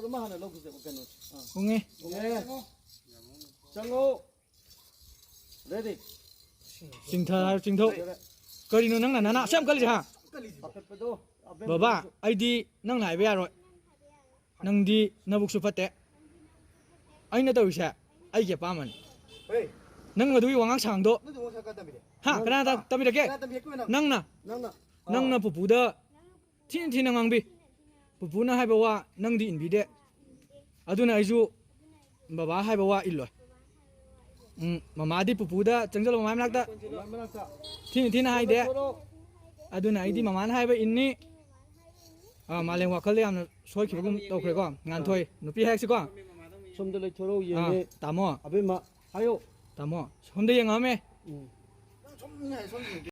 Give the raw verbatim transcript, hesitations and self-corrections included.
ꯑꯃ ꯍꯥꯟꯅ ꯂꯧꯈꯤꯁꯦ, ꯀꯩꯅꯣ꯫ ꯑꯥ꯫ ꯎꯪꯉꯦ꯫ ꯎꯪꯉꯦ꯫ ꯆꯪꯉꯣ꯫ Ready? ꯆꯤꯡꯊ ꯍꯥꯏꯔꯣ, ꯆꯤꯡꯊꯧ꯫ ꯌꯥꯔꯦ꯫ ꯀꯔꯤꯅꯣ ꯅꯪꯅ ꯅꯅꯥ ꯑꯁꯨꯛ ꯌꯥꯝ ꯀꯜꯂꯤꯁꯦ, ꯍꯥ? ꯑꯄꯠꯄꯗꯣ, ꯑꯕꯦꯝ ꯕꯕꯥ, ꯕꯦꯝꯁꯨ꯫ ꯑꯩꯗꯤ ꯅꯪꯅ ꯍꯥꯏꯕ ꯌꯥꯔꯣꯏ꯫ ꯅꯪꯗꯤ ꯅꯕꯨꯛꯁꯨ ꯐꯠꯇꯦ꯫ ꯑꯩꯅ ꯇꯧꯔꯤꯁꯦ ꯑꯩꯒꯤ ꯑꯄꯥꯝꯕꯅꯤ꯫ ꯍꯦ꯫ ꯅꯪ ꯑꯗꯨꯒꯤ ꯋꯥꯉꯥꯡ ꯁꯉꯥꯡꯗꯣ꯫ ꯅꯪꯗꯤ ꯋꯥꯉꯥꯡ ꯁꯉꯥꯡ ꯀꯅꯥ ꯇꯝꯕꯤꯔꯦ? ꯍꯥ? ꯅꯪ-, ꯀꯅꯥ ꯇꯝ-, ꯑꯥ, ꯇꯝꯕꯤꯔꯛꯀꯦ? ꯀꯅꯥ ꯇꯝꯕꯤꯔꯛꯀꯦ ꯅꯪ? ꯅꯪꯅ꯫ ꯅꯪꯅ꯫ ꯅꯪꯅ ꯑꯥ꯫ ꯄꯨꯄꯨꯗ ꯊꯤꯅ ꯊꯤꯅ ꯉꯥꯡꯕꯤ꯫ ꯄꯨꯄꯨꯅ ꯍꯥꯏꯕ ꯋꯥ ꯅꯪꯗꯤ ꯏꯟꯕꯤꯗꯦ꯫ ꯑꯗꯨꯅ ꯑꯩꯁꯨ ꯕꯕꯥ ꯍꯥꯏꯕ ꯋꯥ ꯏꯜꯂꯣꯏ꯫ ꯎꯝ, ꯃꯃꯥꯗꯤ ꯄꯨꯄꯨꯗ ꯆꯪꯁꯤꯜꯂꯣ, ꯃꯃꯥ ꯃꯅꯥꯛꯇ꯫ ꯃꯃꯥ ꯃꯅꯥꯛꯇ꯫ ꯊꯤꯅ ꯊꯤꯅ ꯍꯥꯏꯗꯦ꯫ ꯊꯣꯛꯂꯛꯑꯣ꯫ ꯑꯗꯨꯅ ꯑꯩꯗꯤ ꯎꯝ꯫ ꯃꯃꯥꯅ ꯍꯥꯏꯕ ꯏꯟꯅꯤ꯫ ꯑꯥ, ꯃꯥꯂꯦꯝ ꯋꯥꯈꯜꯗ ꯌꯥꯝꯅ ꯁꯣꯏꯈꯤꯕꯒꯨꯝ ꯇꯧꯈ꯭ꯔꯦꯀꯣ꯫ ꯉꯥꯟꯊꯣꯏ, ꯅꯨꯄꯤ ꯍꯥꯏꯔꯁꯤꯀꯣ꯫ ꯁꯣꯝꯗ ꯂꯩꯊꯣꯔꯛꯑꯣ, ꯑꯥ, ꯌꯦꯡꯉꯦ꯫ ꯇꯥꯃꯣ꯫ ꯑꯕꯦꯝꯃ, ꯍꯥꯏꯌꯣ꯫ ꯇꯥꯃꯣ, ꯁꯣꯝꯗ ꯌꯦꯡꯉꯛꯑꯝꯃꯦ꯫ ꯎꯝ꯫ ꯅꯪ ꯁꯨꯝ ꯉꯥꯏ, ꯁꯨꯝ ꯌꯦꯡꯒꯦ꯫